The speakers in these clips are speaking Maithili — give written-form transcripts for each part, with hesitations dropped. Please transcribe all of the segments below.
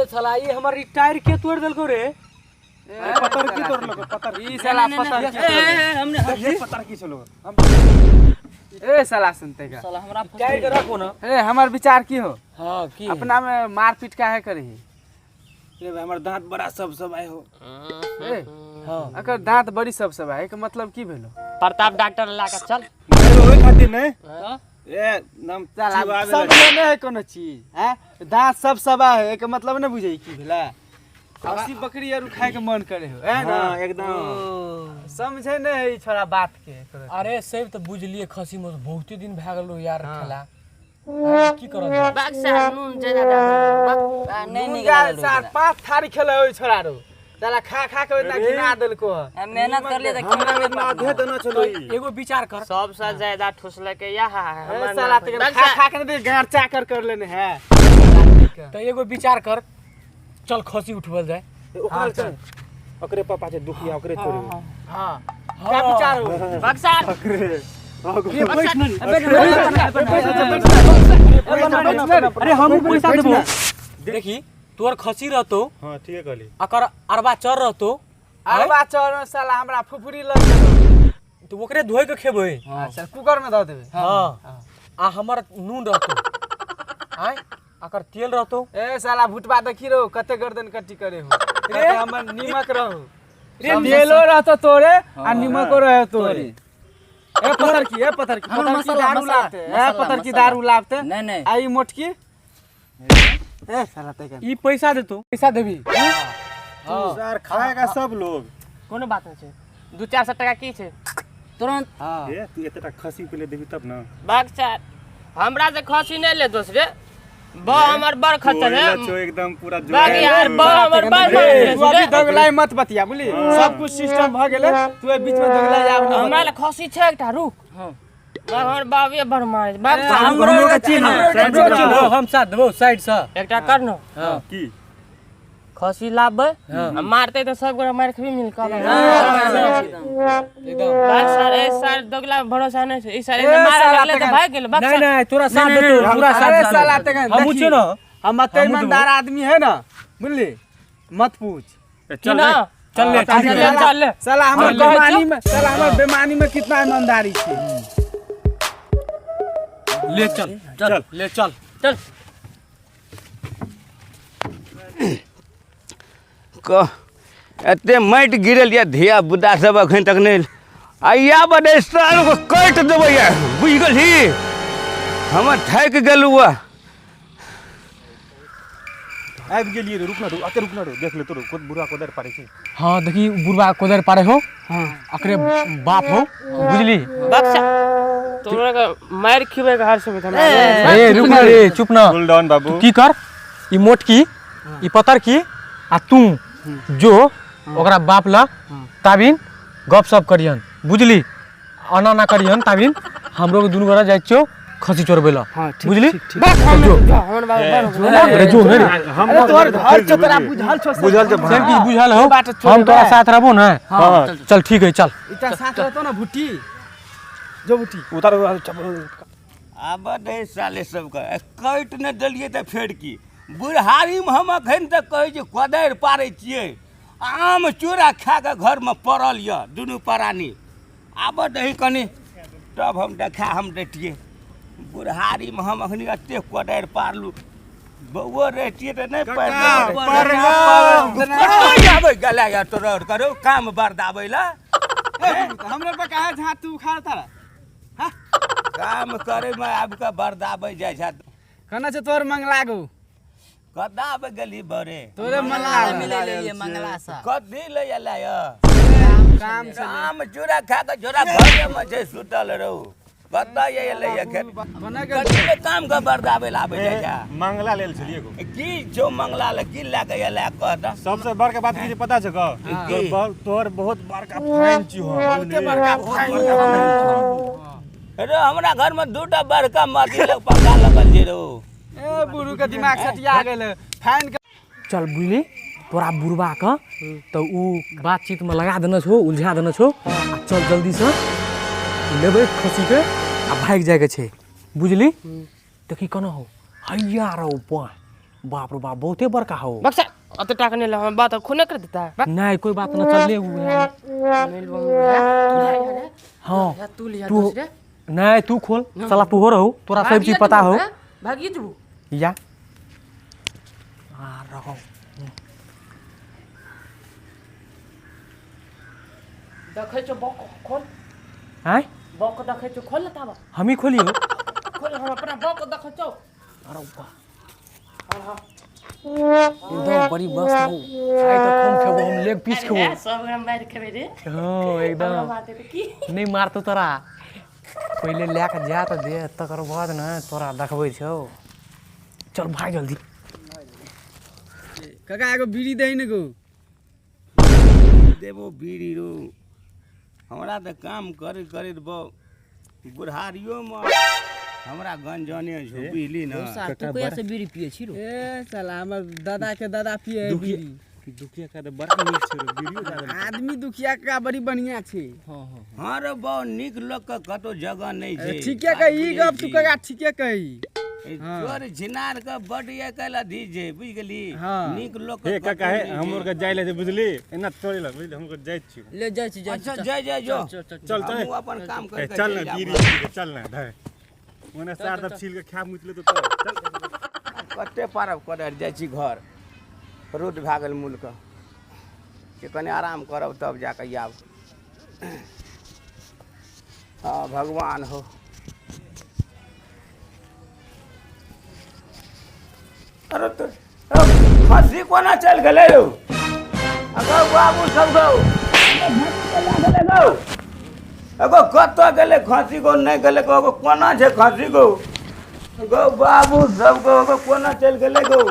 साला ई हमर ई टायर के तोड़ देलको रे। पत्थर की तोड़लको पत्थर? ई साला पत्थर की तोड़लको। हमने ये पत्थर की चलो। ए साला सुनते का साला हमरा टायर के रखो ना। ए हमर विचार की हो? हां की अपना में मारपीट काहे करही? रे भाई, हमर दांत बड़ा सब सब आए हो। ए हां अकर दांत बड़ी सब सब है, एकर मतलब की भेलो? प्रताप डॉक्टर ला के चल। ओहि खातिर नहीं ए नाम साला चिबाबे सब लगे। नहीं है कोनो चीज हैं, दांत सब सबा है, एकर मतलब नहीं बुझे की भेला। खस्सी बकरी आर खाए के मन करे हो है ना? हाँ एकदम। समझे नहीं है ई छोरा बात के। अरे सब तो बुझलिए खसी मोस बहुते दिन भए गेलो यार खेला। आइ की करल जाय? बाग सार नून ज्यादा डाल नहीं नून निकल जा चार पांच थारी खेले हो छोरा रो, साला खा खा के इतना घिना देलको है। मेहनत कर लिए तो हमरा में आधे देना चलो ई। एगो विचार कर। सबसे ज्यादा ठुसले के या ए साला ते खा खा के नहीं गार चाकर कर लेने है। तो एगो विचार कर, चल खसी उठबल जाए। ओकरा चल, ओकरे पापा छै दुखिया, ओकरे छोड़ी। हां क्या विचार हो? बक्सार ओकरे अरे हम पैसा देबो। देखी तोर खसी रहतो। हां ठीक है कहली। अकर अरबा चर रहतो। अरबा चर साला हमरा फुफुरी लग गेलो। तो ओकरे धोइ के खेबै। अच्छा कुकर में दऽ देबै। हां आ हमर नून रहतो, आय अकर तेल रहतो। ए साला भुटबा देखी रहो कते गर्दन कट्टी करे हो, रे हमर नीमक रहो रे तेलो रहतो तोरे आ नीमको रहे तोरे। ए पत्थर की, ए पत्थर की, हमर पत्थर की मसाला, दारू मसाला, लाबते, ए मसाला, पत्थर की मसाला। दारू लाबते। नहीं, नहीं। आ ई मोटकी ए साला ते ई पैसा देतो, पैसा देबी। सर खाएगा सब लोग। कोनो बात नहीं छै, 2-4 सौ टका की छै तुरंत। हां ए तू एतेटा खसी पहिले देबी तब ना। बक्सार हमरा से खसी नहीं ले दोसरे ब हमर बड़ खच्चर है। छो एकदम पूरा जोर। बाकी यार ब हमर बड़ ए, तू अभी खच्चर है। दगलाई मत बतिया बुझली, सब कुछ सिस्टम भ गेलै, तू एहि बीच में दगलाई आब न। हमरा ले खसी छै एकटा रुक। हां हमर बाबे बड़ मारे बक्सार। हमरो के चिन्ह, हमरो चिन्ह, हम साथ देबो साइड से। एकटा कर न की खसी लाबे आ मारते तो सब गोरा मार खेबी मिल के। एकदम बक्सार ए सार दोगला भरोसा नहीं छै, ई सार ए, मारे साला लगले तो तखन। भाग गेल नहीं बक्सार। नहीं तोरा साथ देतो, पूरा साथ अरे देतो। साला तखन हमहू देखी, छियो ना। हम एते ईमानदार आदमी है ना बुझली, मत पूछ। चल ना चल ले चल ले, चल ले। साला हमर चल ले। बेमानी में, साला हमर बेमानी में कितना ईमानदारी छै। ले चल चल ले चल। चल कह एते माटि गिरल यऽ धिया पुता सब अखन तक नहि आइया बदे साल काटि देबै यऽ, बुझि गेलही? हमर थाकि गेलहुँ यऽ। आबि गेलियै रे, रुक ना रुक, अते रुक ना रे, देख ले तोरो कोद बुढ़ा कोदारि पारै छै। हाँ देखी बुढ़वा कोदारि पारे हो, अकरे बाप हो बुझली। बक्सा तोरा के मार खिबै के हर समय हमरा। ए रुक ना रे, चुप ना। कूल डाउन बाबू। की कर ई मोटकी ई पतर की आ तू जो ओकरा बाप ला ताबिन गप सप करियन बुझली, आना ना करियन ताबिन हमरो के दुनू गोरा जाइ छियौ खसी चोरबै ला बुझली। जो हमर बाबू बड़ अरे जो रे हम अरे तोहर घर छौ, तोरा बुझल छौ सब। बुझल छौ। सब किछु बुझल हो, बात छोड़ हम तोरा दे। साथ रहबो ना। हां चल ठीक है चल। इतना साथ रहतो ना भुट्टी, जो भुट्टी उतार। आब दे साले सबके काटि नहि देलियै तऽ फेर की बुढ़ारीमे हम अखन तक कहै छी कोदारि पारै छियै, आम चूड़ा खा कऽ घरमे पड़ल यऽ दुनू प्राणी। आब दही कनि तब हम देखा हम दैतियै। बुढ़ारीमे हम अखनी एतेक कोदारि पारलहुँ, बौओ रहितियै तऽ नहि पारि। आबै गेलै यऽ तोरा आर करू काम बरदाबै लए। हमरे पर काहे झाँट तू उखाड़ तारा? काम करैमे आबि कऽ बरदाबै जाइ छथि। कना छै तोहर मंगला गो? कदाब गेली बरे तोरे मंगला मिले लिए मंगला सा कथी ले एलै यऽ? काम से आम चूड़ा खा कऽ झोरा घरेमे छै सुतल रहू, कतऽ एलै यऽ खेत? कना के कथी ले काम के बरदाबै लए आबै जाइ छै? मंगला लेल छलियै एगो। की छौ मंगला लए की लए कऽ एलै कह तऽ। सबसे बड़का बात की छै पता छौ? की? तोहर बहुत बड़का फैन छी हम। बहुते बड़का फैन। रे हमरा घरमे दूटा बड़का मर्दी लग पंखा लगल छै रौ। ए बुढ़ू के दिमाग सटिया गेल फैन के। चल बुझली तोरा बुढ़वा के तो उ बातचीत में लगा देने छौ, उलझा देने छौ। आ चल जल्दी से लेबै खसी के आ भागि जाय के छै बुझली। देखी केना हो हैया रौ बाह बाप रे बाप बहुते बड़का हो। बक्सा अते टाका नहीं ले हम बात खूने कर देता है। नहीं कोई बात ना चल ले हुए। हाँ तू लिया तू नहीं तू खोल साला तू हो रहो तोरा सब चीज पता हो। भागी जबू या आ रहो देखै छौ बक खोल। हैं बक देखै छौ खोल ताबा हम ही खोलियो खोल हम अपना बक देखै छौ। अरे वाह एकदम बड़ी मस्त हो। आई तो खून खेबो हम लेग पीस खेबो सब हम मार खेबे रे। हां एकदम मारते त की नहीं मारतो तोरा पहिले ले के जा त दे तकर बाद न तोरा देखबै छौ। चल भाई जल्दी काका एगो बीड़ी दही ने गो देबो बीड़ी रो। हमरा त काम करे करे बुढ़ारियो में हमरा गंजने छौ बुझली न। तू कहिया से बीड़ी पिए छी रो? ए साला हमर दादा के दादा पिए बीड़ी। दुखिया का त बड़ा नीक छै रो बीड़ियो जादा आदमी दुखिया का बड़ी बढ़िया छै। हां हां हां रे बौ नीक लोक के कतो जगह नहीं छै। ठीके कही ई गप तू काका ठीके कही। चोर झिनार के बड ये कैला दी जे बुझ गेली नीक लोक हे काका हे हमर के जाय ले छै बुझली एना तोरे लग बुझली हम के जाय छी ले जाय छी। अच्छा जाय जाय जो चल त हम अपन काम कर के चल ना बीड़ी चल ना धै ओने सार तब छील के खा मुतले तो चल कते पारब कर जाय छी घर रोड भए गेल मूल के कि कने आराम करब तब जाके आब। हाँ भगवान हो। अरे तो खस्सी कोना चल गेलै यौ? अगो बाबू सब गौ गौ अगो कतऽ गेलै खस्सी गौ? नहि गेलै गौ कोना छै खस्सी गौ? गौ बाबू सब गौ अगो कोना चलि गेलै गौ?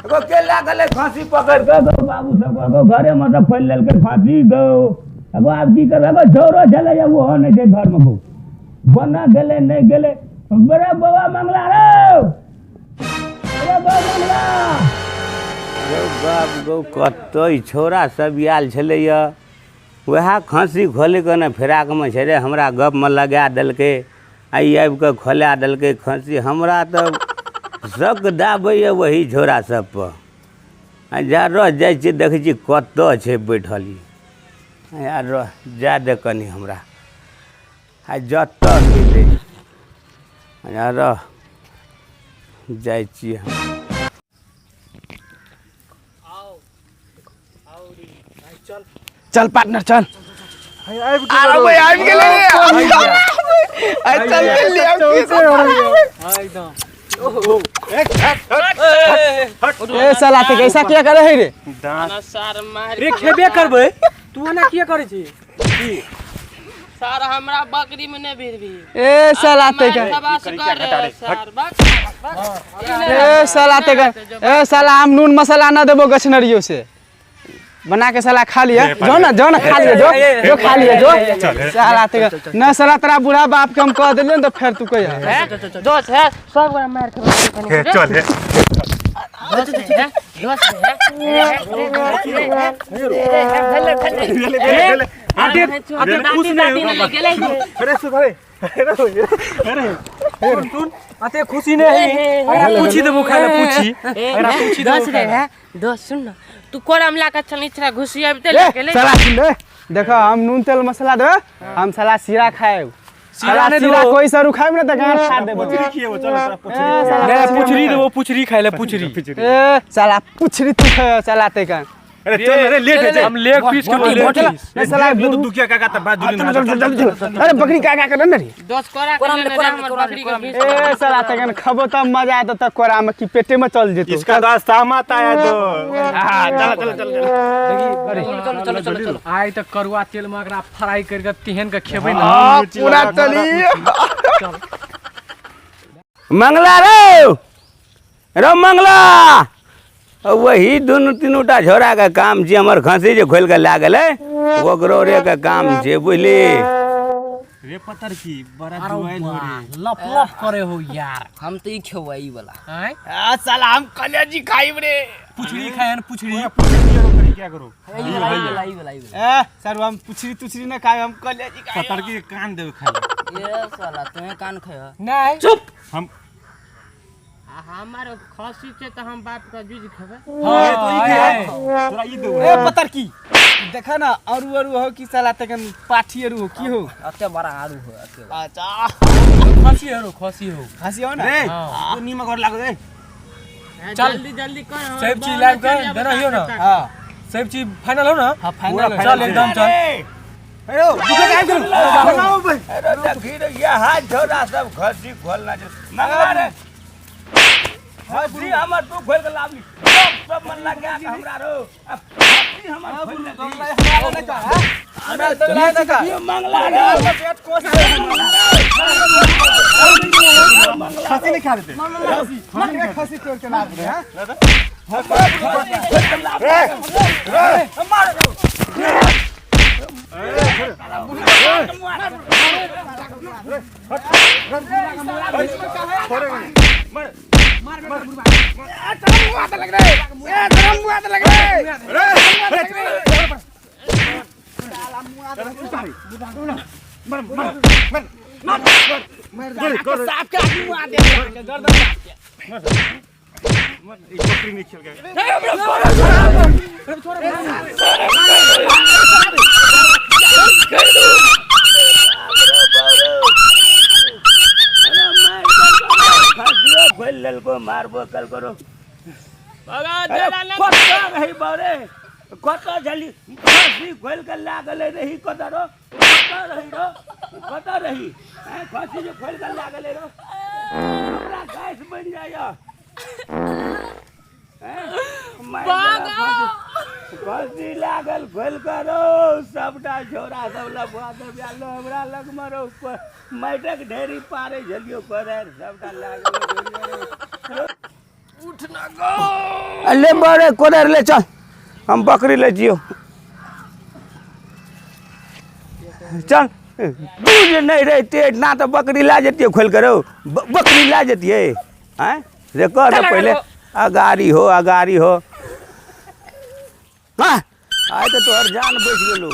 अगो के लए गेलै खस्सी पकड़ि कऽ? गौ बाबू सब गौ घरेमे तऽ खोलि लेलकै खस्सी गौ। अगो आब की करबै? अगो छौरो छलै ओहो नहि छै घरमे गौ। बना गेलै नहि गेलै। बड़े बौआ मंगला रौ गौ बाप गौ कतऽ छौड़ा सब आयल छलैया वएह खस्सी खोलि कऽ ने फिराकमे छलै हमरा गपमे लगा देलकै आ ई आबि कऽ खोला देलकै खस्सी। हमरा तऽ शक दाबैए वही छौड़ा सबपर। आ जा रह जाइ छियै देखै छियै कतऽ छै बैठल ई। आ रह जा दे कनि हमरा आ जतऽ मिलै आ रह जाइ छियै हम। चल पार्टनर चल। अरे आबि गेलै रे। अरे चल ले आब एकदम। ए साला ते कैसा किया करे है रे? सर मार रे खेबे करबै तू एना किया करै छी? सर हमरा बकरी में नहीं भिड़बी। ए साला ते का ए साला ते का ए साला हम नून मसाला ना देबो गछनरियो से बना के साला खा लिया। जो ना जो ना खा लिया जो जो खा लिया जो साला ते ना साला तेरा बूढ़ा बाप के हम कह देलियन त फेर तू कहिया दोस्त है सब गोरा मार के चल हे दोस्त है दोस्त है आते आते खुश नहीं हो। अरे सुधरे अरे सुन आते खुशी नहीं है। पूछी देबो खाय ले पूछी। एकरा पूछी दोस्त रे है दोस्त सुन ना तू कोराम ला के चल इछरा घुसी आबते ले गेले। साला सुन ले देखो हम नून तेल मसाला दे हम साला सीरा खाएब। साला सीरा कोई सरू खाएब ना त गांठ फाड़ देबो। पुछरी खिएबो चल तोरा पुछरी नहीं पुछरी देबो पुछरी खाय ले पुछरी। ए साला पुछरी तू खा साला ते का। अरे चल अरे लेट है हम लेग पीस के लेग पीस नहीं साला तो दुखिया काका त बात जुली चल अरे बकरी काका के ना रे दोस्त कोरा के ले हमर बकरी के। ए साला ते कन खबो त मजा आत त कोरा में की पेटे में चल जेतो। इसका दास सामत आया तो हां चल चल चल चलो चलो चलो चलो आइ त करुआ तेल में एकरा फ्राई कर के तेहन के खेबै ना पूरा चली। मंगला रे रो मंगला वही दुनू तीनू टा झोरा के काम छै। हमर खस्सी जे खोलि के लए गेलै ओकरो रे के काम छै बुझली। रे पतर की बड़ा जुआइल हो रे लप लप करे हो यार। हम तो ई खेबै ई वाला। हैं आ साला हम कलेजी खाइब रे। पुछड़ी खाए न पुछड़ी पुछड़ी क्या करो ई वाला ई वाला ई वाला। ए सर हम पुछड़ी तुछड़ी ना खाए हम कलेजी खाए। पतर की कान देब खाए ये साला तोहे कान खाए नहीं चुप हम आ हमर खसी छै तऽ हम बाप के जुझ खेबै। तोरा ई देबो। ए पतरकी देखा ना, अरु अरु हो कि साला तकन पाठी अरु हो की हो? अते बड़ा आरू हो अते। अच्छा। खसी हो, खसी हो। खसी हो ना। रे तू नीमक और लागो रे। चल। जल्दी जल्दी कर। सब चीज लाइव कर देना हियो ना। हां। सब चीज फाइनल हो ना? हां, फाइनल। चल एकदम चल। हेलो दुखे काय करू बनाओ भाई। अरे देखी रे यहाँ झोरा सब खसी खोलना छै मंगला रे, खसी हमर तू खोल के लाबली सब सब मन लगा के हमरा रो। आ खसी हमर खोल ले। हमरा तो लाए ना का। ये मंगला रे। पेट कोस। खसी नहीं खा देते। खसी खसी तोड़ के लाब रे। हां। बकरी नहीं खेल गए। खसियो खोल लेलको मारबो कल करो। बाबा कत रही बारे कत झली खसी खोल के लागल रही कत रो कत रही रो कत रही खसी जो खोल के लागल रो हमरा गैस बन जाय। खसी लागल खोल के रो सबटा झोरा सब लफुआ सब आयल हमरा लग में रो माटिक ढेरी पारे झलियो करे सबटा लागल। ले बड़े कोदर ले चल, हम बकरी ले जियो चल। दूध नहीं रहते ना तो बकरी ला जतिए खोल कर बकरी ला जतिए। हैं रे कर पहले अगाड़ी हो अगाड़ी हो। हाँ आए तो तोहर जान बच गेलो।